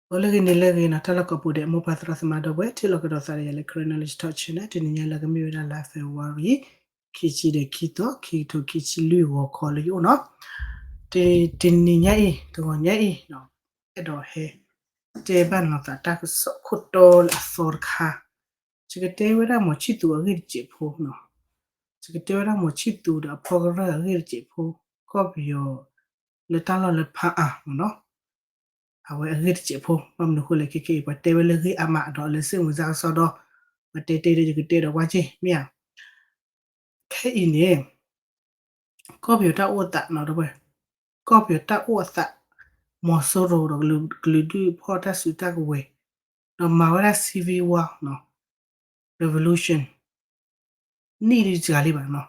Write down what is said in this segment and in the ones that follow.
အိၣ်လၢဂ့ၤန့ၣ်လၢဂ့ၤနီၤ, တၢ်လီၢ်ကိးပူၤဒီး မိၢ်ပၢ်သရၣ်သမါဒီပုၢ်ဝဲၢ် ထံၣ်လိာ်ကဒီးသးဒီးယၤလၢ Karen Knowledge Talk Channel တနံၤညါလၢကမ့ၢ်ဝဲဒၣ်လါ February ခံဆံဒီးခံသီ ခံကထိခံဆံလွံၢ်ဂီၤခီလၢယအိၣ်နီၤ. တနံၤညါအံၤ တဂီၤညါအံၤ အဲၣ်ဒိးဟဲ တဲဘၣ်နီၤသးတၢ်ကစီၣ်ခိၣ်တီလၢအသီတခါ, ယကတဲဝဲဒၣ်မီၤဆံၣ်သူၤအဂ့ၢ်တစဲးဖိနီၤ, ယကတဲဝဲဒၣ်မီၤဆံၣ်သူၤဒီးအဖီကရၢၢ်အဂ့ၢ်တစဲးဖိ, ကီၢ်ပယီၤ လၢတၢ်လီၢ်လၢဖးအါမ့ၢ်နီၤ, အဝဲအဂ့ၢ်တစဲးဖိ, ဘၣ်မနုၤအဃိလဲၣ် ခဲခဲအံၤ ပှၤတဲဝဲလၢဂ့ၢ်အါမးဒီးလၢစ့ၣ်မုာ်စၢ်ကစီဒီ, ပတဲတဲဒီးယကတဲဒီးကွၢ်က့ၤ မ့ၢ်ဧါ. ခဲအံၤန့ၣ် ကီၢ်ပယီၤတၢ်အိၣ်အသးနီၤ, ကီၢ်ပယီၤတၢ်အိၣ်အသး, မီၤစိရိၤဒီးကလုာ်ဒူၣ်ဖီၣ်တၢ်စုတၢ်ကဝဲၤ, ဒီးမၤဝဲဒၣ် civil war နီၤ, revolution နံၣ်ဒုတဂၤလံဘၣ်နီၤ,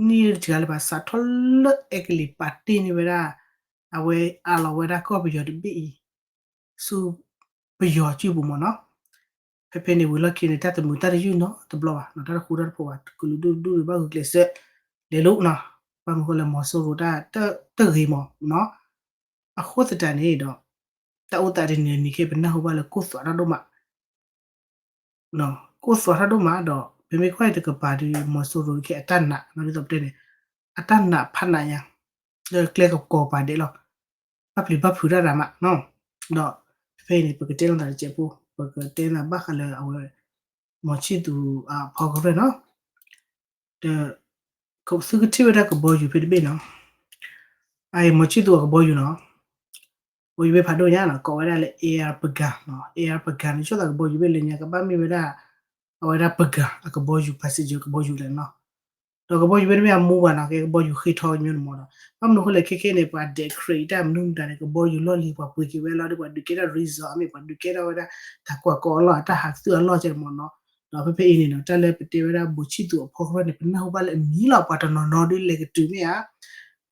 နံၣ်ဒုတဂၤလံဘၣ် စးထီၣ်လၢအဲကလံးပာ်တ့ၢ်န့ၢ်ဝဲဒၣ်, အဝဲအးလီၤဝဲဒၣ်ကီၢ်ပယီၤတဘ့ၣ်အံၤ ဆူပယီၤစုပူၤမ့ၢ်နီၤ. ဖဲဖဲန့ၣ်ဝံၤလီၢ်ခံန့ၣ် တၢ်တမုာ်တၢ်တယုၢ်နီတဘျီဘၣ်နီၤ, တၢ်တဃူတၢ်တဖိးဘၣ်, ကလုာ်ဒူၣ်ဒူၣ်ဘၣ်ဂုာ်ကျဲးစၢး လဲၤလိာ်နီၤ, ဘၣ်မနုၤအဃိလဲၣ် မီၤစိရိၤတၢ်တဂ့ၤမ့ၢ်နီၤ. အဃိသတးန့ၣ်ဒီး တၢ်အိၣ်သးတနံၤနံၤခဲအံၤ ပနၢ်ဟူဘၣ်လၢကိၢ်သွးတၢ်ဒိၣ်မး ကိၢ်သွးတၢ်ဒိၣ်မးဒီး ပမ့ၢ်ကွၢ်အံၤတကပၤဒီး မီၤစိရိၤခဲအံၤအတၢ်နာ်နီၤ, ဒ်သိးပတဲန့ၣ် အတၢ်နာ်ဖးနာ်ညါ လၢကျဲကကိးပာ်ဒဲးလီၤ, ဘၣ်ပျံၤဘၣ်ဖုးတၢ်ဒၣ်မးနီၤ. ဒီးဖဲအံၤန့ၣ် ပကတဲလိာ်သးတစဲးဖိ, ပကတဲလိာ်သးဘၣ်ဃးလၢအဝဲ မီၤဆံၣ်သူၤအဖီကရၢၢ်နီၤ. ဒီး သုကထံၣ်ဝဲဒၣ်ကဘီယူၤဖဲတဘ့ၣ်နီၤ, အအံၤ မီၤဆံၣ်သူၤအကဘီယူၤနီၤ, ကဘီယူၤဖးဒိၣ်ညါနီၤ, ကိးဝဲဒၣ်လၢ Air Pegasus နီၤ, Air Pegasus န့ၣ် ဆိသးကဘီယူၤဘ့ၣ်လၢညါ ကဘၣ်မ့ၢ်ဝဲဒၣ် အဝဲဒၣ် Pegasus အကဘီယူၤ passenger ကဘီယူၤလဲၣ်နီၤ. ဒီးကဘီယူၤဖဲတဘ့ၣ်အမူဘၣ်နီၤ, ကဲကဘီယူၤဃ့ထီကညီန့ၣ်မ့ၢ်ဒီး ဘၣ်မနုၤအဃိလဲၣ် ခဲခဲန့ၣ် ပှၤဒဲးခရံာ်တၢ်မနုၤမတၤန့ၣ် ကဘီယူၤလီၢ်လံၤ ပှၤပှ့ၤက့ၤဝဲလီၤဒီး ပှၤဒုးကဲထီၣ် resort မ့ၢ် ပှၤဒုးကဲထီၣ်ဝဲဒၣ် တၢ်ကွၢ်ကီအလီၢ် တၢ်ဟးကသုၣ်အလီၢ်ကဲန့ၣ်မ့ၢ်နီၤ. ဒီးဖဲဖဲအံၤန့ၣ်နီၤ တၢ်လၢပတဲဝဲဒၣ် ဘိးဆံၣ်သူၤအဖီကရၢၢ်န့ၣ် ပနၢ်ဟူဘၣ်လၢအမံၤလီၤ, ပှၤတနီၤနီၤဒုးလဲၤကတုၤမ့ၢ်ဧါ,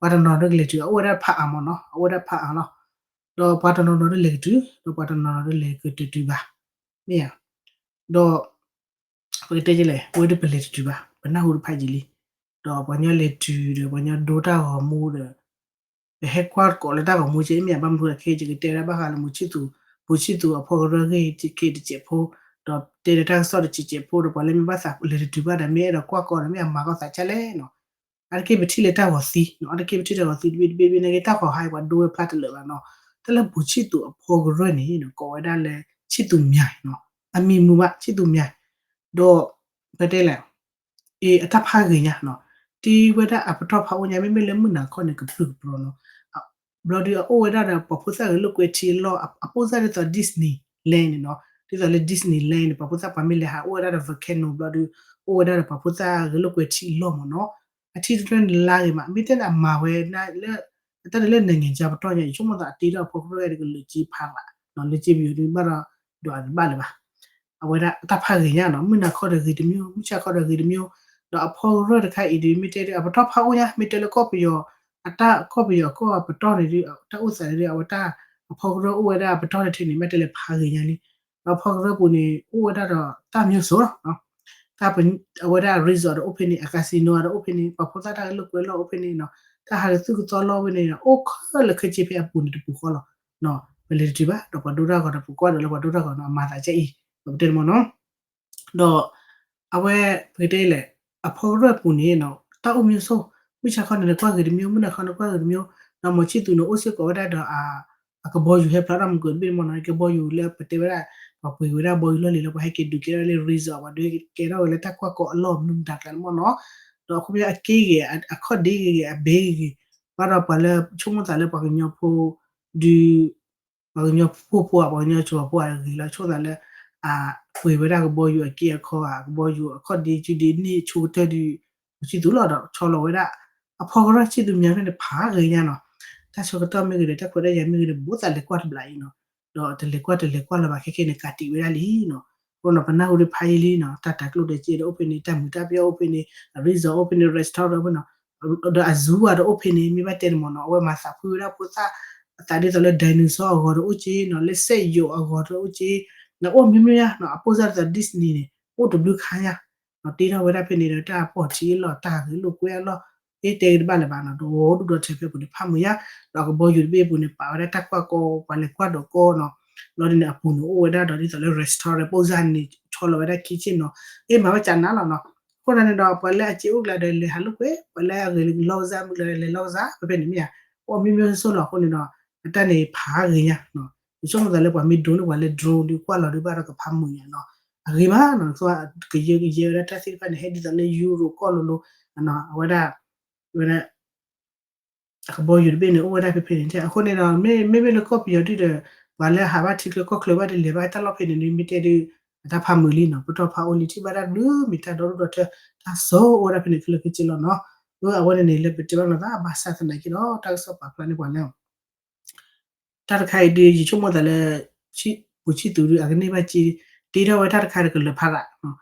ပှၤတနီၤနီၤဒုးကလဲၤတုၤ အအိၣ်ဝဲဒၣ်ဖးအါမ့ၢ်နီၤ, အအိၣ်ဝဲဒၣ်ဖးအါလီၤ. ဒီးပှၤတနီၤနီၤဒုးလဲၤကတုၤ ဒီးပှၤတနီၤနီၤဒုးလဲၤကတုၤတုၤဘၣ် မ့ၢ်ဧါ. ဒီး ပကတဲကလဲၣ် ပဝဲဒၣ်ပလဲၤတတုၤဘၣ် ပနၢ်ဟူတဖးယံာ်လံ. ဒီးပှၤညီလဲၤတုၤဒီး ပှၤညီဒိတၢ်ဂီၤမူဒီး ပဟဲကွၢ်ကိးလၢတၢ်ဂီၤမူကဲ မ့ၢ်ဧါ, ဘၣ်မနုၤအဃိလဲၣ် ခဲအံၤယကတဲဝဲဒၣ်ဘၣ်ဃးလၢ ဘိးဆံၣ်သူၤ, ဘိးဆံၣ်သူၤအဖီကရၢၢ်ဂ့ၢ်တကဲတစဲးဖိ, ဒီးတဲလၢတၢ်ကစီၣ်တစဲးစဲးဖိဒီး ပှၤလၢမ့ၢ်ဘၣ်သးလဲၤတတုၤဘၣ်ဒီး မ့ၢ်အဲၣ်ဒိးကွၢ်ကီဒီး မ့ၢ်အမၤကီၢ်သးကလဲၣ်နီၤ. အါတက့ၢ်ပထံၣ်လၢတၢ်ဂီၤသံနီၤ, အါတက့ၢ်ပထံၣ်တၢ်ဂီၤသံတဘ့ၣ်တဘ့ၣ်ဘ့ၣ်န့ၣ်က့ တၢ်ဂီၤဟါအံၤ ပှၤဒိဝဲဖျါတလၢာ်ဘၣ်နီၤ. တၢ်လၢဘိးဆံၣ်သူၤအဖီကရၢၢ်န့ၣ် ကိးဝဲဒၣ်လၢ ဆံၣ်သူၤမၠဲနီၤ, အမံၤမုာ်ဘၣ် ဆံၣ်သူၤမၠဲ. ဒီး ပတဲလဲၣ် အတၢ်ဖးဂ့ၤညါနီၤ, တ့ဝဲဒၣ်အပတီၢ်ဖးအိၣ်ညါ မ့မ့ၢ်လၢမုၢ်နၤခီန့ၣ် ကပြုၢ်ကပြီၤနီၤ. ဘျီဒုးအအိၣ်ဝဲဒၣ်ဒီး ပှၤဖိသၣ်ဂဲၤလိာ်ကွဲထံအလီၢ် အပိၢ်စၢ်ဒ်သိး Disneyland န့ၣ်နီၤ, ဒ်သိးလၢ Disneyland န့ၣ် ပှၤဖိသၣ်ပှၤမ့ၢ်လဲၤဟးအိၣ်ဝဲဒၣ်ဒီး volcano ဘျီဒုး အိၣ်ဝဲဒၣ်ဒီးပှၤဖိသၣ်ဂဲၤလိာ်ကွဲထံအလီၢ်မ့ၢ်နီၤ. အထံတရၢန့ၣ်လါဂ့ၤမး မ့ၢ်တဲန့ၣ်အမၤဝဲလၢ အတၢ်ဒ်လၢ နိုင်ငံခြား ပတီၢ်ညါ ယဆိကမိၣ်သးအတ့ထီၣ်အဖီကရၢၢ်ဒီးကလၢာ်က့ဖးဘၣ်, လၢက့ပယီၤဒုးဘၣ်ဒီး ဒွးတဘၣ်လၢၤဘၣ်. အဝဲဒၣ်တၢ်ဖးဂ့ၤညါနီၤ, မုၢ်နၤခီဒီးဂ့ၤတမံၤ, မုၢ်ဆါခီဒီးဂ့ၤတမံၤ, ဒီးအဖီကရၢၢ်တခါအံၤဒုး မ့ၢ်တဲဒုး အပတီၢ်ဖးအိၣ်ညါ မ့ၢ်တဲလၢကီၢ်ပယီၤ အတၢ်ကီၢ်ပယီၤကီၢ်အပတီၢ်န့ၣ်ဒုး တၢ်အိၣ်သးန့ၣ်ဒုး အဝဲတၢ်အဖီကရၢၢ်အိၣ်ဝဲဒၣ်အပတီၢ်န့ၣ်ထံးန့ၣ် မ့ၢ်တဲလၢဖးဂ့ၤညါလံ. ဒီးအဖီကရၢၢ်ပူၤန့ၣ် အိၣ်ဝဲဒၣ်ဒီးတၢ်မျိုးစုံလီၤ. တၢ် အဝဲဒၣ် resort ဒီးအိၣ်ဖဲန့ၣ်, အ casino ဒီးအိၣ်ဖဲန့ၣ်, ပှၤဖိသၣ်တၢ်ဂဲၤလိာ်ကွဲလီၢ်အိၣ်ဖဲန့ၣ်နီၤ, တၢ်ဟးကသုၣ်ကသီလီၢ်ဖဲန့ၣ် အိၣ်ခဲလၢာ်ခဲဆ့ဖဲအပူၤန့ၣ်တပူၤဃီလီၤ. ပလဲၤတတုၤဘၣ် ဒီးပှၤဒိတၢ်ဂီၤဒီးပကွၢ်ဒီးလၢပှၤဒိတၢ်ဂီၤနီၤ အမၤသးကဲအံၤ ပကတဲန့ၣ်မ့ၢ်နီၤ. ဒီး အဝဲ ပကတဲလဲၣ် အဖီကရၢၢ်ပူၤန့ၣ်နီၤ တၢ်အိၣ်မျိုးစုံ, မုၢ်ဆါခီန့ၣ်နကွၢ်ဂ့ၤတမျိုး, မုၢ်နၤခီနကွၢ်ဂ့ၤတမျိုး, ဒီးမီၤဆံၣ်သူၤန့ၣ်အိၣ်စ့ၢ်ကီးဝဲဒၣ်ဒီး အကဘီယူၤဟဲဖျါထီၣ်မုၢ်ကီၤတဘ့ၣ်န့ၣ်မ့ၢ်နီၤ, ကဘီယူၤလၢပတဲဝဲဒၣ် ပှၤပှ့ၤဝဲဒၣ်ဘီယူၤလီၢ်လံၤလီၤ, ပှၤဟဲက့ၤဒုးကဲထီၣ်လၢ resort, ပှၤဒုးကဲထီၣ်ဝဲလၢတၢ်ကွၢ်ကီအလီၢ်မနုၤမတၤကျါန့ၣ်မ့ၢ်နီၤ. ဒီးအခီပညီအက့ဂ့ၤ အခီၣ်ဒ့ဂ့ၤဂ့ၤ အဘ့ဂ့ၤဂ့ၤ, ဘၣ်ဒီးပှၤလၢဆိကမိၣ်သးလၢပှၤကညီဖိ ဒုး ပှၤကညီဖိဖိဧါ ပှၤကညီစိၤဖိဧါတဂ့ၤလီၤ, ဆိကမိၣ်သးလၢ အပှ့ၤဝဲဒၣ်ကဘီယူၤအက့အခီဧါ, ကဘီယူၤအခီၣ်ဒ့စုဒ့န့ၢ်ဆိကတၢၢ်ဒုး မီၤဆံၣ်သူၤလီၤဒီးဆီလီၤဝဲဒၣ် အဖီကရၢၢ်ဆံၣ်သူၤမၠဲဖဲန့ၣ် ဖးဂ့ၤညါနီၤ. တၢ်ဆၢကတီၢ်မ့ၢ်ဂ့ၤဒီး တၢ်ခွဲးတၢ်ယာ်မ့ၢ်ဂ့ၤဒီး ဘူးသးလဲၤကွၢ်တဘျီအံၤနီၤ, ဒီးတလဲၤကွၢ်တလဲၤကွၢ်လၢၤဘၣ် ခဲခဲန့ၣ် ကးတံာ်ဝဲဒၣ်လံနီၤ. အဃိနီၤ ပနၢ်ဟူဒံးဖးယံာ်လံနီၤ, တၢ်တၤကျိၣ်တၤစ့ဒီးအိၣ်ဖဲန့ၣ်, တၢ်မုာ်တၢ်ပျီၢ်အိၣ်ဖဲန့ၣ်, အ resort အိၣ်ဖဲန့ၣ်, restaurant အိၣ်ဖဲန့ၣ်, ဒီးအ zoo ဒီးအိၣ်ဖဲန့ၣ် မ့ၢ်ဘၣ်တဲန့ၣ်မ့ၢ်နီၤ, အဝဲမၤသးဖှံဝဲဒၣ်ဖိသၣ်အသးဒ်သိးလၢ dinosaur အဂီၤဒီးအိၣ်က့နီၤ, လၢစက်ရုပ်အဂီၤဒီးအိၣ်က့, ဒီးအိၣ်မျိုးမျိုးညါနီၤ, အပိၢ်စၢ်ဒ်သိး Disney န့ၣ် အိၣ်တဘျုးခါညါ ဒီးတ့ထီၣ်ဝဲဒၣ်ဖဲန့ၣ်ဒီး တၢ်ပီၢ်ထံအလီၢ် တၢ်ဂဲၤလိာ်ကွဲအလီၢ် အ့ တဲက့ၤတဘၣ်လၢၤဘၣ်နီၤ, ဒီးဒူၣ်ဒီထၢဖဲပူၤန့ၣ် ဖးမုာ်ညါ, ဒီးကဘီယူၤတဘ့ၣ်အပူၤန့ၣ် ပာ်ဝဲဒၣ်တၢ်ကွၢ်ကီ ပှၤလဲၤကွၢ်ဒီးကီနီၤ, ဘျီဒ်န့ၣ်အပူၤန့ၣ်အိၣ်ဝဲဒၣ်ဒီးဒ်သိးလၢ restaurant ပုံစံန့ၣ် ဆီလီၤဝဲဒၣ် kitchen နီၤ, အ့ၣ် မၤဝဲကနးလီၤနီၤ. အဃိသတးန့ၣ်ဒီး ပှၤလၢအစ့အိၣ်ကျါဒီးလဲၤဟးလိာ်ကွဲ ပှၤလၢအဂ့ၤလီၤကစၢ်မုၢ်ကျါဒီးလဲၤလီၤကစၢ် ဖဲဖဲန့ၣ်မ့ၢ်ဧါ, အိၣ်မ့ၢ်မ့ၢ်ဆိၣ်လီၤအဃိန့ၣ်ဒီး အတၢ်န့ၣ်ဖးဂ့ၤညါ ယဆိကမိၣ်သးလၢပှၤမ့ၢ်ဒိလၢပှၤလၢ drone ဒုးကွၢ်လီၤဒုးဘၣ်ဒီးကဖးမုာ်ညါနီၤ, အဂ့ၤမးနီၤ ကယဲကယဲဝဲဒၣ်တၢ်သ့ၣ်တဖၣ်န့ၣ် ဟဲဒ်သိးလၢ Europe ကီၢ်လိၤလိၤ အဝဲဒၣ် ဝဲဒၣ် အကဘီယူၤတဘ့ၣ်န့ၣ် အိၣ်ဝဲဒၣ်ဖဲဖဲန့ၣ် အဃိန့ၣ်ဒီး မ့မ့ၢ်လၢကီၢ်ပယီၤဒုဒီး ပှၤလၢအဟးဘၣ်ထံချၢကီၢ်ချၢဘၣ်ဒီးလဲၤဘၣ်တၢ်လီၢ်ဖဲန့ၣ် မ့ၢ်တဲဒုး အတၢ်ဖးမုာ်လံနီၤ, ပတီၢ်ဖးအိၣ်လံ ထံၣ်ဘၣ်တၢ်ဘျုးမ့ၢ်တၢ်ဒီဒူၣ်ဒီထၢ တၢ်စိအိၣ်ဝဲဒၣ်ဖဲန့ၣ်ခဲလၢာ်ခဲဆ့လီၤနီၤ. အဝဲန့ၣ်န့ၣ် လၢပတဲဘၣ်လိာ်သး ဘၣ်ဆၣ်သနာ်က့ဒီး တၢ်ကစီၣ်ပာ်ဖျါန့ၢ်ပှၤလၢ တၢ်တခါအံၤဒုး ယဆိကမိၣ်သးလၢ ပူၤဆံသူးဒုး အကန့ၢ်ဘၣ်စ့ တ့ထီၣ်ဝဲတၢ်တခါဒီးကလၢၤဖးရး,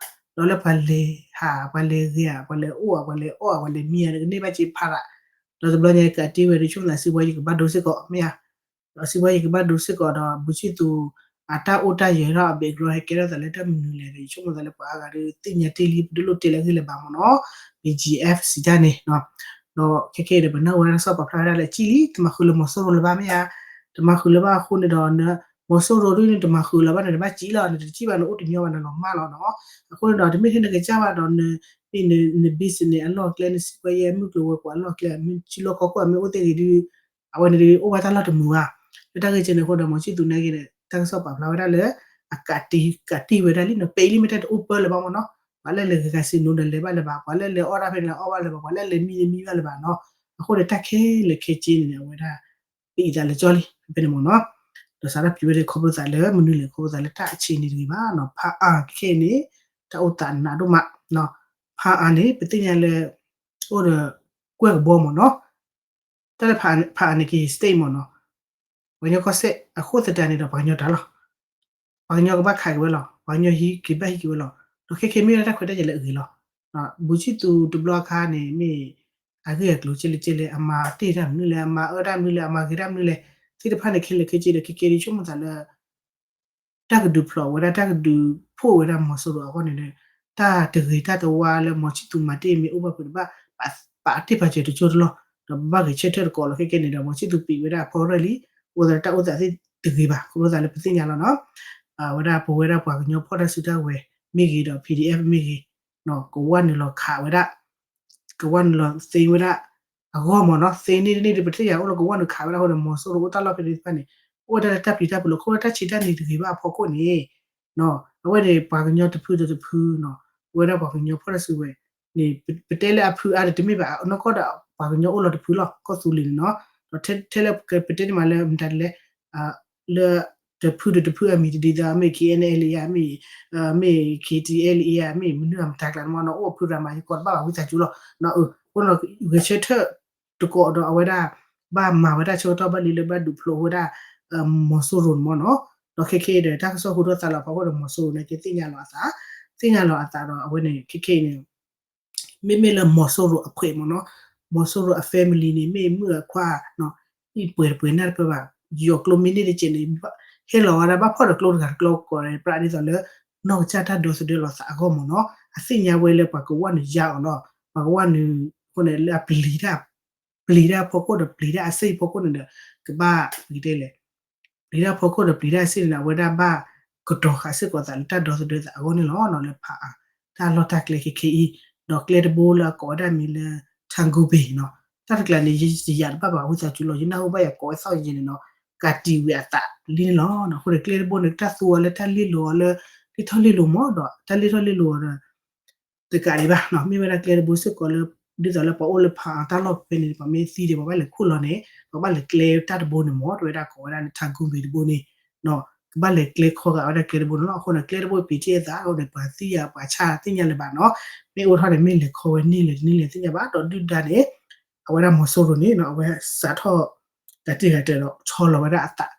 ဒီးလၢပှၤလဲၤဟး ပှၤလဲၤဂဲၤ ပှၤလဲၤအိၣ် ပှၤလဲၤအီၣ် ပှၤလဲၤမံ ကန့ၢ်ဘၣ်စ့ဖးရး, ဒီးတဘျီညါကးတ့ဝဲဒုး ဆိကမိၣ်သးစံးဝဲယကဘၣ်ဒိစ့ၢ်ကီး မ့ၢ်ဧါ, ဒီးစံးဝဲယကဘၣ်ဒိစ့ၢ်ကီးဒီး ပူၤဆံသူး အတၢ်အိၣ်တၢ်ယၢၤထီၣ်အ background ဟဲကဲထီၣ်သးလၢတၢ်မနုၤလဲၣ်ဒီး ယဆိကမိၣ်သးလၢပှၤအါဂၤဒုး သ့ၣ်ညါတ့ၢ်လံ ပတလိၣ်တဲလၢအဂ့ၢ်လၢၤဘၣ်မ့ၢ်နီၤ, ဘံၣ်ကၠံၣ်အဲၣ် စံးတၢ်န့ၣ် ဒီးခဲခဲအံၤဒီး ပနၢ်ဟူဝဲဒၣ်တၢ်ကစီၣ်ပာ်ဖျါဝဲဒၣ်လၢအစံၣ်လံ တမၤဃုာ်လၢမီၤစိရိၤလၢၤဘၣ်မ့ၢ်ဧါ, တမၤဃုာ်လၢၤဘၣ်အဃိန့ၣ်ဒီး မီၤစိရိၤဒုးန့ၣ် တမၤဃုာ်လၢၤဘၣ်န့ၣ် တဘၣ်စံၣ်လီၤ နတစံၣ်ဘၣ်န့ၣ် အိၣ်တညီဘၣ်န့ၣ်လီၤမၢ်လီၤနီၤ. အဃိန့ၣ်ဒီး တမ့ၢ်ထဲနကစၢ်ဘၣ်ဒီး န မ့ၢ်န business အလီၢ်ကျဲ နစံးဝဲယဲ မုၢ်ကျိၤဝဲၤကွာ်အလီၢ်ကျဲ မ့ၢ်စုလီၢ်ခီၣ်ခိၣ် မ့ၢ်အိၣ်သ့ၣ်ဂ့ၤဒုး အဝဲန့ၣ်ဒုး အိၣ်ဘၣ်တၢ်လီၢ်တမုာ်ဘၣ်. လၢတၢ်ဂ့ၢ်ကဲန့ၣ်အဃိဒီး မီၤဆံၣ်သူးနာ်က့န့ၣ် တၢ်ကစီၣ်ပာ်ဖျါဝဲဒၣ်လၢ အကးတံာ် ကးတံာ်ဝဲဒၣ်လံနီၤ, ပဲအံၤလံမ့ၢ်တၢ်တအိၣ်ပၢလၢၤဘၣ်မ့ၢ်နီၤ, ပှၤလၢလဲၤဂဲၤ casino ဒီးလဲၤဘၣ်လၢၤဘၣ်, ပှၤလၢလဲၤအီၣ်တၢ်ဖဲန့ၣ် အီၣ်ဘၣ်လၢၤဘၣ်, ပှၤလၢလဲၤမံန့ၣ်မံဘၣ်လၢၤဘၣ်နီၤ. အဃိန့ၣ် တၢ်ခဲလၢာ်ခဲဆ့န့ၣ် အဝဲဒၣ် ပအံးသးလၢကၠီလံ ဖဲဖဲန့ၣ်မ့ၢ်နီၤ. ဒီးစးထီၣ်ပျံၤဝဲဒၣ်ခီဖျိသးလၢ မနုၤလဲၣ် ခီဖျိသးလၢတၢ်အဆံးန့ၣ်တဂ့ၤဘၣ်နီၤ, ဖးအါခဲအံၤန့ၣ် တၢ်အိၣ်သးနးဒိၣ်မး, ဖးအါန့ၣ် ပသ့ၣ်ညါလၢ အိၣ်ဒီး ကွဲၢ်ကဘီမ့ၢ်နီၤ, တၢ်လၢဖးအါန့ၣ်က့ၤ state မ့ၢ်နီၤ, ပှၤကညီကီၢ်စဲၣ်အဃိသတးန့ၣ်ဒီး ပှၤကညီတၢ်လီၤ, ပှၤကညီကဘၣ်ခးက့ၤဝဲလီၤ, ပှၤကညီဟံးက့ၤဘၣ်ဟံးက့ၤဝဲလီၤ. ဒီးခဲခဲမ့ၢ်ဝဲဒၣ်တၢ်ခွဲးတၢ်ယာ်လၢအဂ့ၤလီၤ. ဘူးစံၣ်သူးတဘျီအခါန့ၣ် မ့ၢ် အဂ့ၢ်အကျိၤကဲလဲၣ်ကဲလဲၣ် အမၤတ့ၢ်တၢ်မနုၤလဲၣ် အမၤအၢတၢ်မနုၤလဲၣ် အမၤဂ့ၤတၢ်မနုၤလဲၣ် သ့ၣ်တဖၣ်န့ၣ် ခဲလၢာ်ခဲဆ့ဒီး ခဲကဲဒ်ဆိကမိၣ်သးလၢ တၢ်ကဒုးဖျိးဝဲဒၣ် တၢ်ကဒုးဖှိၣ်ဝဲဒၣ်မီၤစိရိၤအဂီၢ်န့ၣ်ဒီး တၢ်တဂ့ၤတၢ်တဝါလၢမီၤဆံၣ်သူးမၤတ့ၢ်မ့ၢ်အိၣ်ဘၣ်ဖုးတဘၣ် ပာ်တ့ၢ်ပာ်စၢၤတကၠိတလီၢ်, ဒီးပဘၣ်ဂဲၤဆၢထၢၣ်တကိးလီၤ. ခဲကဲန့ၣ်ဒီး မီၤဆံၣ်သူးပံးဝဲဒၣ်အဖီရဲၣ်လံ, အိၣ်သးလၢတၢ်အိၣ်သးသ့ၣ်တဂ့ၤဘၣ် ခီဖျိသးလၢပသ့ၣ်ညါလီၤနီၤ. ဝဲဒၣ်ပဝဲဒၣ်ပှၤကညီဖီၣ်တၢ်စုတၢ်ဝဲၤမ့ၢ်ဂ့ၤဒီး ပီၣ်ဒံၣ်အဲၣ်ဖ် မ့ၢ်ဂ့ၤ, ကဝၢ်နုာ်လီၤခးဝဲဒၣ် ကဝၢ်နုာ်လီၤသ့ဝဲဒၣ် အဂီၢ်မ့ၢ်နီၤ, သ့န့ၢ်တန့ၢ်ဒီး ပတသ့ၣ်ညါအိၣ်လၢကဝၢ်နုာ်ခးဝဲဒၣ်အဃိဒီး မီၤစိရိၤအိၣ်တၢ်လီၢ်ဖဲန့ၣ်တဖၣ်န့ၣ် အိၣ်ဝဲဒၣ်လၢတၢ်ပျံၤတၢ်ဖုးလီၤ. ခီဖျိတၢ်ဆံးတၢ်န့ၣ်တဂ့ၤဘၣ်အဖီခိၣ်န့ၣ် အဝဲန့ၣ် ပှၤကညီတဖုဒီးတဖုနီၤ, ပဝဲဒၣ်ပှၤကညီဖီၣ်တၢ်စုဝဲၤန့ၣ် ပတဲလၢအဖုအါဒီးတမ့ၢ်ဘၣ်, နီၢ်ကီၢ်ဒီးပှၤကညီအိၣ်လီၤတဖုလီၤ ကီၢ်သူလ့ၤန့ၣ်နီၤ. ဒီးထဲလၢပတဲန့ၢ်မးလၢမတၤဒ်လဲၣ် လၢ တဖုဒီးတဖုအမံၤတဒ်သိး မ့ၢ် KNLA ဧါ, မ့ၢ် မ့ၢ် KTLA ဧါ, မ့ၢ်မနုၤအမတၤကျါန့ၣ်မ့ၢ်နီၤ, အိၣ်အဖုရၤမး ယကိးတဘၣ်ဘၣ်ဝံသးစူၤလီၤ. အဃိန့ၣ် ဂဲၤဆၢထၢၣ်တကိးဒီးအဝဲဒၣ် ဘၣ်မၤဝဲဒၣ်ဆၢကတီၢ်ဘၣ်လံလၢဘၣ်ဒုးဖျိးဝဲဒၣ် မီၤစိရိၤန့ၣ်မ့ၢ်နီၤ. ဒီးခဲခဲအံၤဒီး တၢ်ကစီၣ်ဟူထီၣ်သါလီၤဖီခိၣ်ဒီး မီၤစိရိၤန့ၣ်က့ သ့ၣ်ညါလီၤအသး, သ့ၣ်ညါလီၤအသးဒီးအဝဲန့ၣ် ခဲခဲအံၤန့ၣ် မ့မ့ၢ်လၢမီၤစိရိၤအခွဲးမ့ၢ်နီၤ, မီၤစိရိၤအ family န့ၣ် မ့ၢ်မုၣ်အခွါနီၤ, အံၤပှဲၤတပှဲၤနၢ်တပၢၢ်ဘၣ်, ယီၤကျိမ့ၢ်န့ၢ်တကဲးန့ၣ် ဟဲလီၤဝဲဒၣ်ဘၣ်ဖီၣ်ဒီးကျိတဂၤတကျိကိးဒီး ပြးဒ်သိးလၢ နီၢ်ကစၢ်တၢ်ဒီသဒၢလီၤသးအဂီၢ်မ့ၢ်နီၤ, အသ့ၣ်ညါဝဲလၢပှၤကဝၢ်နုာ်ယါအီၤလီၤ, ပှၤကဝၢ်နုာ်အဃိန့ၣ် လၢအပျံၤတၢ် ပျံၤတၢ်အဖီခိၣ်ဒီး ပျံၤတၢ်အစ့ၢ်ဖီခိၣ်န့ၣ်ဒီး ကဘၣ် ပကတဲလဲၣ် ပျံၤတၢ်ဖီခိၣ်ဒီးပျံၤတၢ်အစ့ၢ်န့ၣ် အဝဲဒၣ်ဘၣ်ကတီၤဃာ်စ့ၢ်ကီးသးလၢတၢ်ဒီသဒၢသးအဂီၢ်န့ၣ်လီၤ. လၢဖးအါ တၢ်လီၢ်တၢ်ကျဲခဲခဲအံၤ, ဒီးကျဲတဘိလၢအကိးဝဲဒၣ်မံၤလၢ ထၢၣ်ကူၣ်ဘ့ၣ်နီၤ, တၢ်တကျါန့ၣ် ယယၤတဘၣ်ဘၣ်ဝံသးစူၤလီၤ, ယနၢ်ဟူဘၣ်ယၤကိးဝဲသီၣ်ယဲန့ၣ်နီၤ, ကးတံာ်ဝံၤအသးလံန့ၣ်လီၤ. အဃိန့ၣ် ကျဲတဘိန့ၣ် တၢ်သူအီၤလၢတၢ်လ့လိာ်အီၤလၢ လ့ထီၣ်လ့လိာ်မးဒီး တၢ်လ့ထီၣ်လ့လိာ်အီၤဒီး တကးဒံးဘၣ်နီၤ, မ့ၢ်ဝဲဒၣ်ကျဲတဘိစ့ၢ်ကီးလၢ ဒ်သိးလၢပှၤအိၣ်လၢဖးအါတၢ်လီၢ်ဖဲန့ၣ် ပှၤမ့ၢ်သံဒီး ပှၤဘၣ်လဲၤခိၣ်လီၤန့ၣ် ပှၤဘၣ်လဲၤကျဲတၢ်တဘိန့ၣ်မး တဝဲဒၣ်ကိးဝဲဒၣ်လၢ ထၢၣ်ကူၣ်ဘ့ၣ်တဘိန့ၣ်နီၤ, ကဘၣ်လဲၤကျဲခီဂာ်ဝဲဒၣ်ကျဲတဘိန့ၣ်လီၤ. အဃိန့ၣ် ကျဲတဘိပံာ်ထံၣ်အသးအဃိန့ၣ် ပှၤသံယၤပှၤဆါ သ့ၣ်ညါလၢၤဘၣ်နီၤ, မ့ၢ်အိၣ်ထီၣ်န့ၣ် မ့ၢ်လဲၤခီဝဲန့ၢ်လဲၣ်တန့ၢ်လဲၣ်သ့ၣ်ညါဘၣ်. ဒီးဒုၣ်ဒါန့ၣ် အဝဲဒၣ်မီၤစိရိၤန့ၣ်နီၤ အဝဲစးထီၣ် တၢ်တ့ၢ်ဂၤတၢၢ်ဒီး ဆီလီၤဝဲဒၣ်အသး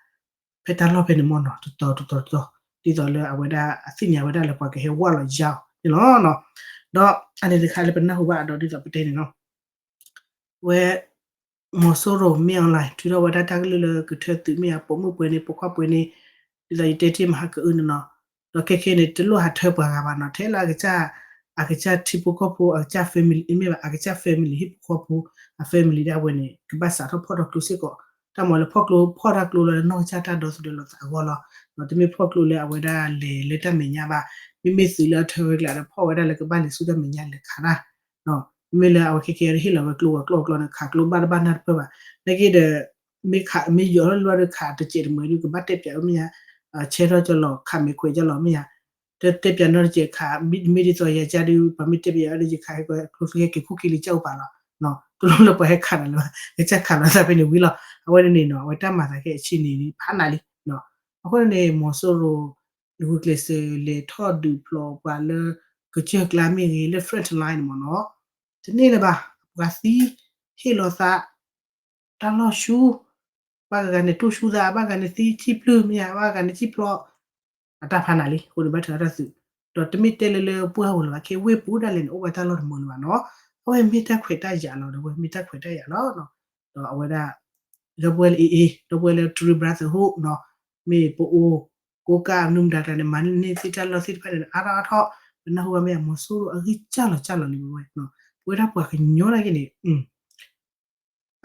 ဖဲတၢ်လီၢ်ဖဲန့ၣ်မ့ၢ်နီၤ တတီၤတတီၤတတီၤ ဒ်သိးလၢအဝဲဒၣ်အသ့ၣ်ညါဝဲဒၣ်လၢပှၤကဟဲဝးလီၤယါအီၤန့ၣ်လီၤ. ဒီးအန့ၣ်တခါလၢပနၢ်ဟူဘၣ်ဒီးဒ်သိးပတဲန့ၣ်နီၤ ဝဲ မီၤစိရိၤမ့ၢ်အီၤလဲၣ် ထုးထီၣ်ဝဲဒၣ်တၢ်ကလုၢ်လၢကထၢသုးမ့ၢ်အပိာ်မုၣ်ပှဲၤန့ၣ် ပိာ်ခွါပှဲၤန့ၣ် ဒ်သိးယတဲတ့ၢ်မဟါကအုန့ၣ်နီၤ, ဒီးခဲခဲန့ၣ် တလိၣ်ဟးထၢပှၤဂၤဘၣ်နီၤ ထဲလၢအကစၢ် အကစၢ်ထံဖိကီၢ်ဖိ အကစၢ် family မ့ၢ်ဘၣ် အကစၢ် family ဟံၣ်ဖိဃီဖိ အ family ဒၣ်ဝဲန့ၣ် ကဘၣ်စးထီၣ်ဖီၣ်ထီၣ်ကျိစ့ၢ်ကီး တၢ်မၤလၢဖီၣ်ကျိ ဖီၣ်တၢ်ကျိလီၤလၢနီၢ်ကစၢ်တၢ်ဒီသဒၢလီၤသးအဂီၢ်လီၤ. တမ့ၢ်ဖီၣ်ကျိလၢအဝဲဒၣ်လဲၤလၢတၢ်မဲာ်ညါဘၣ်, မ့မ့ၢ်သုးလၢအထၢဝဲကျါဒီး ဖီၣ်ဝဲဒၣ်လၢကဘၣ်လဲၤဆူတၢ်မဲာ်ညါလဲၤခးတၢ် မ့မ့ၢ်လၢအဝဲခဲကဲဟ့ၣ်လီၤဝဲကျိဝဲကျိကျိန့ၣ် ခးကျိဘၣ်တဘၣ်နၢ်တပၢၢ်ဘၣ်. နာ်က့ဒီး မ့ၢ်ခး မ့ၢ်ယီၤထီၣ်လၢဘျီဒီး ခးတစဲးတမှဲၤဒုး ကဘၣ်တဲပၠးဝဲမ့ၢ်ဧါ, ဆဲထီၣ်ကၠီလီၤ ခးမဲာ်ခွဲးကၠီလီၤမ့ၢ်ဧါ, တတဲပၠးနီတစဲးခး မ့ၢ်ဒ်သိးယၤကၠါဒုး ပှၤမ့ၢ်တဲပၠးအီၤဒီး ယခးဟဲကီး ကျိချံဟဲက့ၤခိၣ်ခံလံကၠီအိၣ်ပာ်လီၤ. တလိၣ်လၢပှၤဟဲခးနၤလၢၤဘၣ် ကစၢ်ခးလီၤသးဖဲန့ၣ်ဝံၤလီၤ. အဝဲန့ၣ်န့ၣ်နီၤ အဝဲတၢ်မၤသးခဲအံၤန့ၣ် ဖးနးလံ. အဃိန့ၣ်န့ၣ် မီၤစိရိၤ ဂုာ်ကျဲးစၢးလဲၤထီၣ်ဒုးဖျိးပှၤလၢ ကစၢၢ်ကျါမ့ၢ်ဂ့ၤ လၢ front line န့ၣ်မ့ၢ်နီၤ, တန့ၢ်လၢၤဘၣ် ပှၤသံ ဟ့ၣ်လီၤသး တၢ်လီၢ်ဆူ ဘၣ်ဂၤန့ၣ်တိၢ်ဆူသး ဘၣ်ဂၤန့ၣ်သံစံၣ်ပျုၢ်မ့ၢ်ဧါ ဘၣ်ဂၤန့ၣ်စံၣ်ဖျိး အတၢ်ဖးနးလံ အဃိန့ၣ်ဘၣ်ထွဲဒီးတၢ်သုး, ဒီးတမ့ၢ်တဲလၢလၢပှၢ်ပူၤလၢၤဘၣ် ခဲဝ့ၢ်ပူၤဒၣ်လဲာ်န့ၣ် အိၣ်ဝဲတၢ်လီၢ်တမုာ်လၢၤဘၣ်နီၤ, အဝဲမ့ၢ်တၢ်ခွဲးတၢ်ယာ်လီၤ ဒီးဝဲမ့ၢ်တၢ်ခွဲးတၢ်ယာ်လီၤ, ဒီးအဝဲဒၣ် ဒီပုၢ်ဝဲၢ်လၢ AA ဒီပုၢ်ဝဲၢ်လၢ True Brotherhood နီၤ, မ့ၢ်ပအိၣ် ကိးကၢ်မနုၤမတၤတၢ်န့ၣ် မၤန့ၢ်သ့ၣ်တၢ်လီၢ်သ့ၣ်တဖၣ်န့ၣ် အါထီၣ်အါထီၣ် ပနၢ်ဟူဘၣ်မ့ၢ်ဧါ မီၤစိရိၤအဂံၢ်စၢ်လီၤစၢ်လီၤလံဝဲ, ပဝဲဒၣ်ပှၤကညီနာ်က့န့ၣ်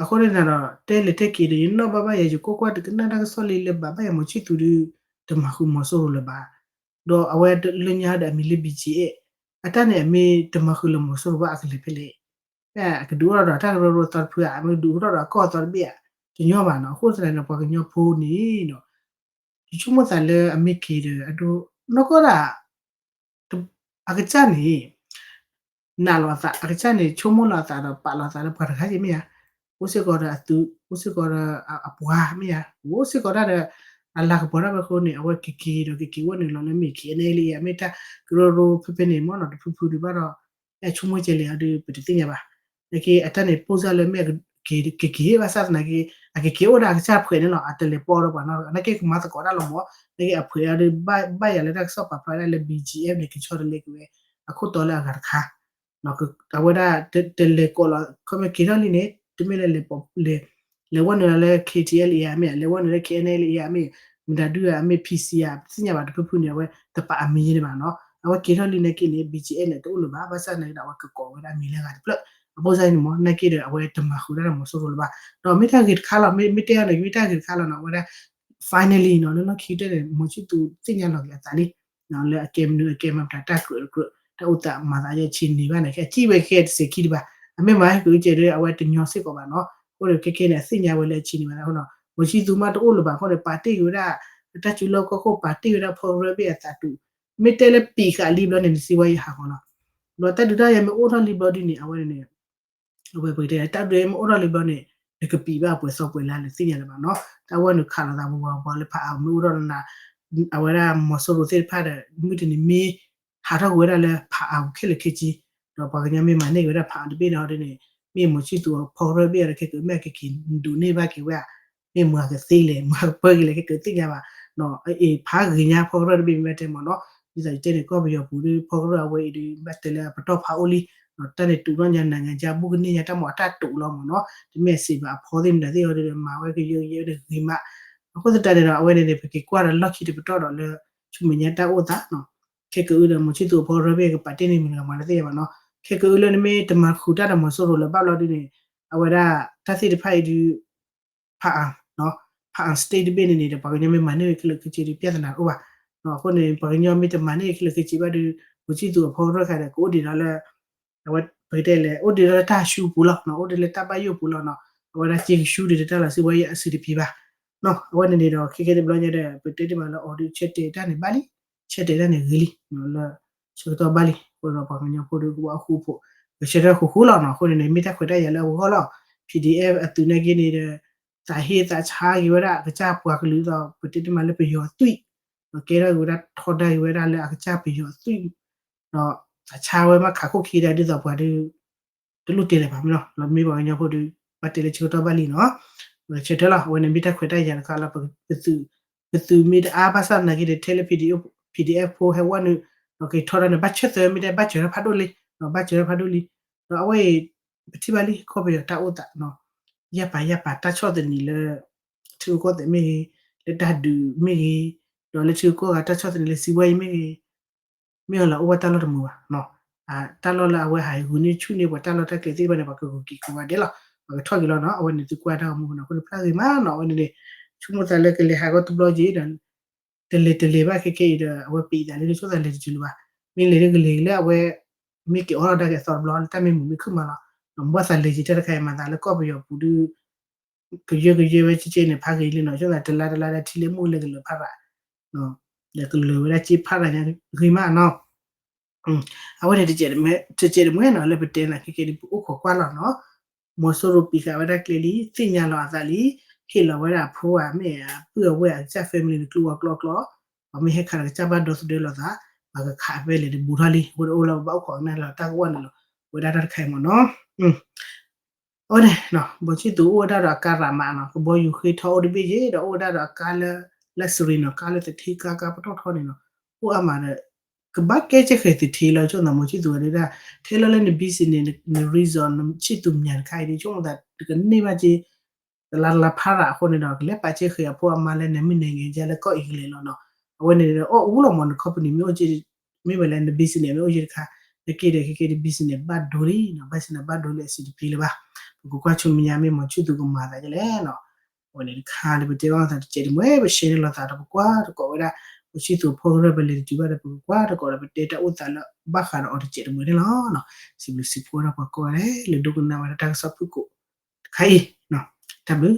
အဃိန့ၣ်ဒီး တဲလဲၤတဲက့ၤဒီး ယနီၣ်ဘၣ်ဘၣ်ယၤ ယကွၢ်ကွၢ်တကနၣ်တၢ်ကစီၣ်လံ လၢဘၣ်ဘၣ်ယၤမီၤဆံၣ်သူဒီး တမၤဃုာ်မီၤစိရိၤလၢၤဘၣ်, ဒီးအဝဲလၢညါဒီးအမံၤလၢ BGF အတၢ်န့ၣ် အမ့ၢ်တမၤဃုာ်လၢၤမီၤစိရိၤဘၣ် အကလဲၤဖဲလဲၣ်, အကဒုးအိၣ်ထီၣ်ဒီးတၢ်ကရၢကရိသီတဖုဧါ အမ့ၢ်ဒုးအိၣ်ထီၣ်ဒီးအကီၢ်အသီတဘ့ၣ်ဧါ, တညီဘၣ်နီၤ, အဃိသတးန့ၣ်ဒီး ပှၤကညီဖိန့ၣ်ဒီး ယဆိကမိၣ်သးလၢအမ့ၢ်က့ၤဒီး အဒိ နီၢ်ကီၢ်ဒၣ် အကစၢ်န့ၣ် နာ်လီၤအသး အကစၢ်န့ၣ် ဆိကမိၣ်လီၤအသးဒီးပာ်လီၤအသးလၢပှၤတဂၤက့ၤမ့ၢ်ဧါ, အိၣ်စ့ၢ်ကီးဒီးအသုး အိၣ်စ့ၢ်ကီးဒီးအပှၤမ့ၢ်ဧါ, အိၣ်စ့ၢ်ကီးဒၣ်ဒီး အလၤကပီၤဒၣ်ဝဲအဃိန့ၣ် အဝဲက့ၤက့ၤဒီးက့ၤက့ၤအိၣ်န့ၣ်လီၤလၢမ့ၢ် KNLA မ့ၢ်တၢ်ကရၢကရိဖဲဖဲန့ၣ် မ့ၢ်နီၤ တဖုဖုဒံးဘၣ်ဒီး အဆိကမိၣ်ကဲလဲၣ်အီၤဒီး ပတသ့ၣ်ညါဘၣ်. နာ်က့အတၢ်န့ၣ် ပိၢ်စၢ်လၢမ့ၢ်က့ၤက့ၤဘၣ်ဆၣ်သနာ်က့ အက့ၤက့ၤအိၣ်ဒီးအကစၢ်ဖှဲးန့ၣ်လီၤ, အတလဲၤပိာ်ဒီးပှၤနီတဂၤ နာ်က့ကမၤသကိးတၢ်လီၤမ့ၢ်, နာ်က့အဖှဲးအီၤဒီး ဘၣ်ယၤလၢတၢ်ကစီၣ်ပာ်ဖျါဒၣ်လၢ BGF န့ၣ် ကဆီတလဲက့ၤဝဲ အခိၣ်တီလၢအဂၤတခါ အဝဲဒၣ်တလဲၤကိးလီၤ ခီမ့ၢ်က့ၤထီၣ်လံန့ၣ် တမ့ၢ်လၢလဲၤ လဲၤဝဲနုာ်လၢ KTLA ဧါမ့ၢ် လဲၤဝဲနုာ်လၢ KNLA ဧါမ့ၢ် မတၤဒုဧါမ့ၢ် PC ဧါ ပတသ့ၣ်ညါဘၣ် တဖုဖုန့ၣ် အဝဲတပာ်အမံၤန့ၣ်ဘၣ်နီၤ အဝဲက့ၤထီၣ်လံနာ်က့န့ၣ် BGF န့ၣ် တအိၣ်လၢၤဘၣ် ဘၣ်ဆၣ်သနာ်က့ဒီး အဝဲကကိးဝဲဒၣ်မံၤလၢအဂၤတဖျၢၣ် အပိၢ်စၢ်န့ၣ်မ့ၢ် နာ်က့ဒီး အဝဲတမၤဃုာ်တၢ်ဒီးမီၤစိရိၤလၢၤဘၣ် ဒီးမ့ၢ်တၢ်ဂ့ၤတခါလီၤ မ့ၢ်တဲအီၤန့ၣ် မ့ၢ်တၢ်ဂ့ၤတခါလီၤနီၤ အဝဲဒၣ် finally နီၤ လၢလီၢ်ခံကတၢၢ်န့ၣ် မီၤဆံၣ်သူးသ့ၣ်ညါလီၤက့ၤအသးလံ လၢအကဲမနုၤအကဲမတၤတၢ်ကြၢးကြၢး တၢ်အိၣ်သးမၤသးယဲၢ်ဆံးန့ၢ်ဘၣ်န့ၣ် အစံးဝဲခဲတစဲးခံတဘၣ် အမ့ၢ်မၤဟဲက့ၤကဲဒီး အဝဲတညီစ့ၢ်ကီးဘၣ်နီၤ အဃိဒီးခဲကဲန့ၣ် အသ့ၣ်ညါဝဲလၢအဆံးန့ၢ်ဘၣ်အဃိနီၤ မီၤဆံၣ်သူးမးတအိၣ်လၢၤဘၣ်အဃိန့ၣ် ပာ်တ့ၢ်က့ၤဝဲဒၣ် တၢ်စုလီၢ်ခီၣ်ခိၣ် ပာ်တ့ၢ်ဝဲဒၣ်ဖီကရၢဘ့ၣ်အသးတူာ် မ့ၢ်တဲလၢပံာ်ဃာ်လံဘျီန့ၣ် နစံးဝဲယဟးဂီၤလီၤ ဘျီတၢ်ဒုးတၢ်ယၤမ့ၢ်အိၣ်ထီၣ်လံဘျီဒ်န့ၣ် အဝဲန့ၣ် အဝဲပကတဲ တၢ်ဒုးမ့ၢ်အိၣ်ထီၣ်လံဘျီန့ၣ် နကပံာ်ဘၣ်အပှဲၤသီပှဲၤလါလၢသ့ၣ်ညါလၢၤဘၣ်နီၤ တၢ်ဝဲနုာ်ခးလိာ်သးပဝဲပှၤလၢဖးအါမ့ၢ်အိၣ်ထီၣ်လၢနၤ အဝဲဒၣ်မီၤစိရိၤသ့ၣ်တဖၣ်ဒီး မုၢ်တနံၤမ့ၢ် ဟးထီၣ်ကွံာ်ဝဲဒၣ်လၢဖးအါပူၤခဲလၢာ်ခဲဆ့ ဒီးပှၤကညီမ့ၢ်မၤန့ၢ်က့ၤဝဲဒၣ်ဖးအါတဘ့ၣ်ဒီးဒ်န့ၣ် မ့ၢ်မီၤဆံၣ်သူးအဖီကရၢဘ့ၣ်ဒီးခဲကၢးမ့ၢ်ကက့ၤဒိးန့ၢ်ဘၣ်က့ၤဝဲဧါ မ့ၢ်မၤကသ့လဲၣ် မၤကပၢက့ၤလဲၣ်ခဲကၢးသ့ၣ်ညါဘၣ် အအံၤဖးဂ့ၤညါဖီကရၢတဘ့ၣ်မ့ၢ်ဘၣ်တဲမ့ၢ်နီၤ ဒ်သိးယတဲန့ၣ် ကီၢ်ပယီၤပူၤဒီး ဖီကရၢအဝဲအံၤဒီး ဘၣ်တဲလၢအပတီၢ်ဖးအိၣ်လံ တၢ်န့ၣ်တူးထီၣ်ညါ နိုင်ငံခြား ဘုကန့ၢ်ညါတၢ်မၤအတၢ်တူးလီၤမ့ၢ်နီၤ တမ့ၢ်အစံးဘၣ်အဖီသ့ၣ်မတၤသ့ၣ်အီၤဒီး မၤဝဲကယၢကယဲဒီးဂ့ၤမး အဃိသတးန့ၣ်ဒီး အဝဲန့ၣ်န့ၣ် ပက့ၤကွၢ်ဒီးလီၢ်ခံတပတီၢ်ဒီးလၢ ဆူမဲာ်ညါတၢ်အိၣ်သးနီၤ ခဲကၢးအုဒီး မီၤဆံၣ်သူးအဖီကရၢဘ့ၣ်ကပာ်တ့ၢ်န့ၢ်မနုၤမၤတသ့ၣ်ညါဘၣ်နီၤ ခဲကၢးအုလၢနမ့ၢ်တမၤဃုာ်တၢ်ဒီးမီၤစိရိၤလၢၤဘၣ်ဘျီဒ်န့ၣ် အဝဲဒၣ်တၢ်သ့ၣ်တဖၣ်အံၤဒုး ဖးအါ ဖးအါ state တဘ့ၣ်န့ၣ်န့ၣ်ဒီး ပှၤကညီမ့ၢ်မၤန့ၢ်ဝဲခဲလၢာ်ခဲဆ့ဒုး ပြဿနာတအိၣ်ဘၣ် အဃိန့ၣ် ပှၤကညီမ့ၢ်တမၤန့ၢ်ခဲလၢာ်ခဲဆ့ဘၣ်ဒီး မီၤဆံၣ်သူးအဖီကရၢခါဒီး ကအိၣ်ဒံးဒီးလၢ အဝဲပကတဲလဲၣ် အိၣ်ဒံးဒီးလၢတၢ်ဆူပူၤလီၤ အိၣ်ဒံးလၢတၢ်ဘၣ်ယိၣ်ပူၤလီၤနီၤ အဝဲဒၣ်စ့ကဆူဒံးတၢ်လီၤစ့ဝဲယဲအစုတဖံးဘၣ် အဝဲန့ၣ်န့ၣ်ဒီး ခဲကဲတဘျီညါဒီး ပတဲတ့ၢ်မးလၢအီၤဒုး ဆၢတဲာ်တၢ်န့ၣ်ဘၣ်လံ ဆၢတဲာ်တၢ်န့ၣ်ဂ့ၤလံ လၢဆၢကတီၢ်ဘၣ်လံ အဃိဒီးပှၤကညီဖိဒီးကဘၣ်ဃူဖိး ကဆၢထၢၣ်ဃူဃူလီၤနီၤ အဃိန့ၣ်န့ၣ် မ့ၢ်တၢ်ခွဲးတၢ်ယာ်လၢအဂီၢ်လီၤ PDF အသုးနာ်က့န့ၣ်ဒီး သးဟ့သးဆါက့ၤဝဲဒၣ် ကစၢ်ပှၤကလုာ်ဒီး ပတဲတ့ၢ်မးလၢပယီၤအသွံၣ် ကဲထီၣ်က့ၤဝဲဒၣ်ထီဒါက့ၤဝဲဒၣ်လၢအကစၢ်ပယီၤအသွံၣ် ဒီးသးဆါဝဲမးခးခိၣ်ခံဒၣ်ဒ်သိးပှၤဒီး တလိၣ်တဲလၢၤဘၣ်မ့ၢ်နီၤ လီၤမ့ၢ်ပှၤကညီဖိဒီး ဘၣ်တဲလၢဆၢကတီၢ်ဘၣ်လံနီၤ ဆၢထၢၣ်လီၤ အဝဲန့ၣ်မ့ၢ်တၢ်ခွဲးတၢ်ယာ်တခါလီၤ ပသုးမ့ၢ်တအါဘၣ်ဆၣ်သနာ်က့ဒီး ထဲလၢ PDF ဖိဟဲဝဲနုာ် ဒီးက့ၤထီဒါန့ၣ် ဘၣ်ဆၢသၢမ့ၢ်တဲ ဘၣ်စၢၤထီၣ်ဖးဒိၣ်လံ ဘၣ်စၢၤထီၣ်ဖးဒိၣ်လံ ဒီးအဝဲအံၤ ပထံၣ်ဘၣ်လံ ကီၢ်ပယီၤတၢ်အိၣ်သးနီၤ ယၢ်ပာ်ယၢ်ပာ်တၢ်ဆီၣ်သနံးလၢ ထံရူၢ်ကီၢ်သဲးမ့ၢ်ဂ့ၤ လၢတၢ်ဒုးမ့ၢ်ဂ့ၤ ဒီးလၢထံရူၢ်ကီၢ်ဂၤတၢ်ဆီၣ်သနံးလၢစံးဝဲအံၤမ့ၢ်ဂ့ၤ မ့ၢ်အီၤလၢအိၣ်ဝဲတၢ်လီၢ်တမုာ်ဘၣ်နီၤ တၢ်လီၢ်လၢအဝဲဟးဂုာ်န့ၢ်ဆူၣ်န့ၢ်ပှၤတၢ်လီၢ်တၢ်ကျဲသ့ၣ်တဖၣ်န့ၣ် ပှၤကဂုာ်က့ၤကိးဂၤဒဲးလီၤ ပှၤကထီၣ်က့ၤလီၤနီၤ. အဝဲန့ၣ်သုကွၢ်တၢ်ဂီၤမူနီၤ အဃိန့ၣ်ဖျါဂ့ၤမးနီၤ. အဝဲန့ၣ်န့ၣ် ဆိကမိၣ်သးလၢကလဲၤဟးဂီၤတဘျီက့ၤဒီး တလဲၤတလဲၤဘၣ်ခဲခဲအံၤဒီး အဝဲပံးသးလၢ တဆိသးလဲၤတတုၤလၢၤဘၣ်. မ့ၢ်လဲၤဒ်ကလဲၤလၢအဝဲ မ့ၢ်က့ၤအိးထီၣ်ဒၣ်က့ၤအသီတဘျီလၢတၢ်မ့ၢ်မုာ်မ့ၢ်ခုၣ်မးလီၤ. ဘၣ်သးလဲၤက့ၤတၢ်တခါအံၤ မၤသးလၢကီၢ်ပယီၤပူၤဒုး ကယၢကယၢဝဲကဲကဲန့ၣ် ဖးဂ့ၤလံနီၤ. ဆိသးတလါတလါလၢထံလၢမူလၢကလၢၤဖးရး ဒီးကလၢၤဝဲဒၣ်က့ဖးရးညါဂ့ၤမးနီၤ. အဝဲန့ၣ် တစဲးတမှဲနီၤ လၢပတဲနၤခဲကဲဒ်ပအိၣ်ခိးကွၢ်လီၤနီၤ. မီၤစိရိၤပံးဃာ်ဝဲဒၣ်ကျဲလံ သ့ၣ်ညါလီၤအသးလံ ဟ့ၣ်လီၤဝဲဒၣ်အဖိအမ့ၢ်အပုၢ်အဝဲၢ်အကစၢ် family န့ၣ် ကျိဝီကျိကျိ ပှၤမ့ၢ်ဟဲခးဒီးကစၢ်ဘၣ်ဒီသဒၢလိာ်သး ပှၤကခးဖဲလဲၣ်တဘူးထီၣ်လံ အဃိန့ၣ်အိၣ်လၢပဘၣ်အိၣ်ခိးကနၣ်လီၤတၢ်ကဝီၤန့ၣ်လီၤ. ဝဲဒၣ်တၢ်တခါအံၤမ့ၢ်နီၤ အဝဲန့ၣ် ဘီဆံသူးအိၣ်ဝဲဒၣ်ဒီးအကါရးမးနီၤ ကဘီယူၤဃ့ထီအိၣ်တဘ့ၣ်ယ့ၣ် ဒီးအိၣ်ဝဲဒၣ်ဒီးအကါလၢ luxury နီၤ ကါလၢသထ့ကါ ကါပတီၢ်ထီန့ၣ်နီၤ အိၣ်အါမးဒီး ကဘၣ်ကဲကဲဃဲၤသထ့လီၤ ဆိသးမီၤဆံသူးဝဲဒၣ် ထဲလီၤလၢန business န resort နဆံသူးမညၣ်တခါအံၤဒ် ဆိကမိၣ်သး တကန့ၢ်ဘၣ်က့ တလါတလါဖးရးအဃိန့ၣ်ဒီး ကလဲၤပာ်ကဲဃဲၤအဖိအမါလၢနမ့ၢ်နံၤဂ့ၤကဲလၢကီၢ်အံၤကလဲာ်လီၤနီၤ. အဝဲန့ၣ်ဒီး အိၣ်အူလီၤမီၤ န company မ့ၢ်အိၣ်က့ မ့ၢ်ဝဲလၢန business မ့ၢ်အိၣ်က့တခါ နက့ဒီးခဲကဲဒ် business ဘၣ်ဒိလံနီၤ ဘၣ်ဆၣ်န့ၣ်ဘၣ်ဒိလံအစံးတပျံၤလၢၤဘၣ်. ပကကွၢ်ဆူမဲာ်ညါမ့ၢ်မီၤဆံသူးကမၤသးဒ်လဲၣ်နီၤ. အဝဲန့ၣ်တခါလၢပတဲဘၣ်သးတစဲးတမှဲ ပshareန့ၢ်လိာ်သးဒီးပကွၢ်တကိးဝဲဒၣ် မီၤဆံသူးဖိကရၢၢ်ပလဲၤတတုၤဘၣ်ဒီး ပကကွၢ်တကိးဒီးပတဲတၢ်အိၣ်သးလၢဘၣ်ဃးဒီးအီၤတစဲးတမှဲန့ၣ်လီၤ. စံးဘျုးစံးဖှိၣ်ဝဲဒၣ်ပှၤကိးဂၤဒဲး လၢဒိကနၣ်ဝဲဒၣ်တၢ်ကစီၣ်ဖုၣ်ကိာ်တခါအံၤ တၢ်ဘျုး